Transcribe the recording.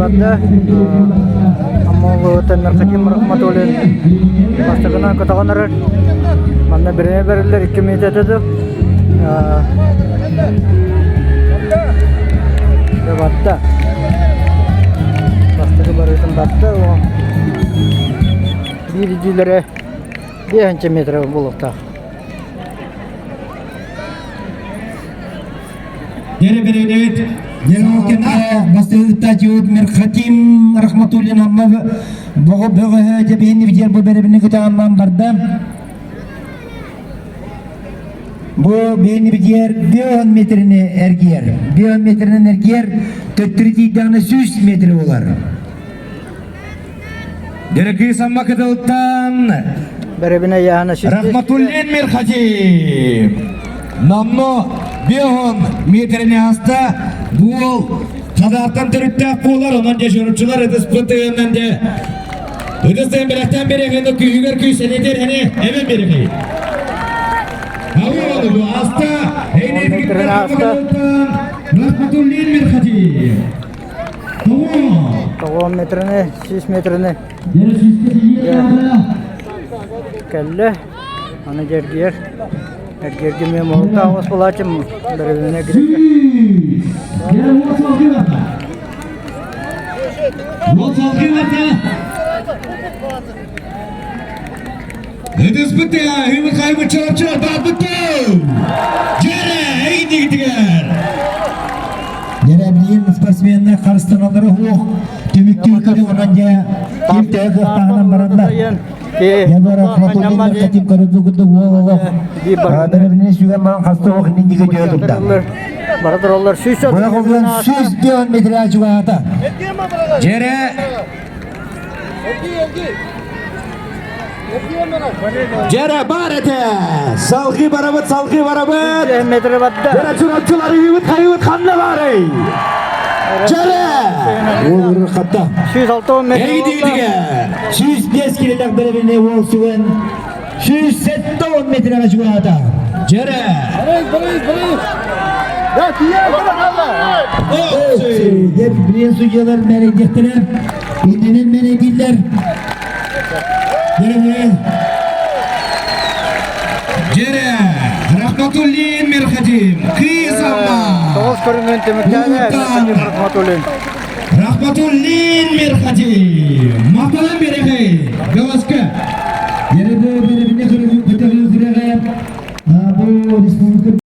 барда. Амма улууһуттан Мерхатим Рахматуллин бастакынан көтөҕөн эрэр. Манна бириэмэ бэриллэр 2 мүнүүтэ этэ дуу. Барда. Бастакы барыытын барда. Биир илиилэрэ 5 метр буолуохтаах. Дьэрэ бэрээдэбит. Дьэрэ бастыгыттаачыбыт Мерхатим Рахматуллин Амма бөҕө бөҕөһө дьэбиһин битиэр бу бэрэбини кытааннан барда. Бу биһини битиэр 5 метрини эргиэр. 5 метринэн эргиэр, төттөрү тиийдэҕинэ 100 метр болар. Дьэрэ кыыс Амма кытылтан Бэрэбинэ яһана Рахматуллин Мирхатим. Намно биоһон метрини аста буол хадаартан төрүттээх буолар, онон дьэ чоруччулар ытыспыт тыгыннан дьэ ытыс тыгын бэлэхтэн берегин күүһүгэр күүс энитер эни эбэн берегин. Ауыл бу аста Рахматуллин Мирхатим. 9 метрини, 100 метрини кэллэ. Аны дьэргиэр. Эргиэргэ мен моһолтоох оҕус булаачым бэрэбинэ грекке. Ытыспыт үмүт хайбыт чорчор барбыт Дьэрэ эйдигитигэр Дьэрэ билигин спортсменнар харыстаналлара суох түмүктүүр көрүҥ онон дьэ ким төһө кыахтааҕынан бараннар. Дьэ Рахматуллин Хатим көрүлбүт курдук уол олох бэрэбинэ сүгэн баран хаста ох инники дьэ турда. Бара тураллар сүүс Быраҕыллан 104 метрэ чугаһаата. Дьэрэ Дьэрэ бар этэ! Салгыы барабыт, салгыы барабыт! Метрэ барда. Дьэрэ чурапчылар үйүбүт хайыбыт ханна баарый? Дьэрэ! Уол хатта. 106 метр. Эйдиитигэр! 105 килилэх бэрэбинэ уол сүгэн 170 метрэҕэ чугаһаата. Дьэрэ! Деп билен судьялар мэрийдиэхтэрэ, иннинэн мэрийдииллэр. Дьэрэ! Рахматуллин Мерхатим, Кыыс Амма! Тоҕус көрүҥүн түмүктээнэ Мерхатим Рахматуллин. Рахматуллин Мерхатим! Махталан берехей! Галаска! Дьэрэ бу бэрэбинэ көрүҥүн көтөҕүү күрэҕэ бу республика.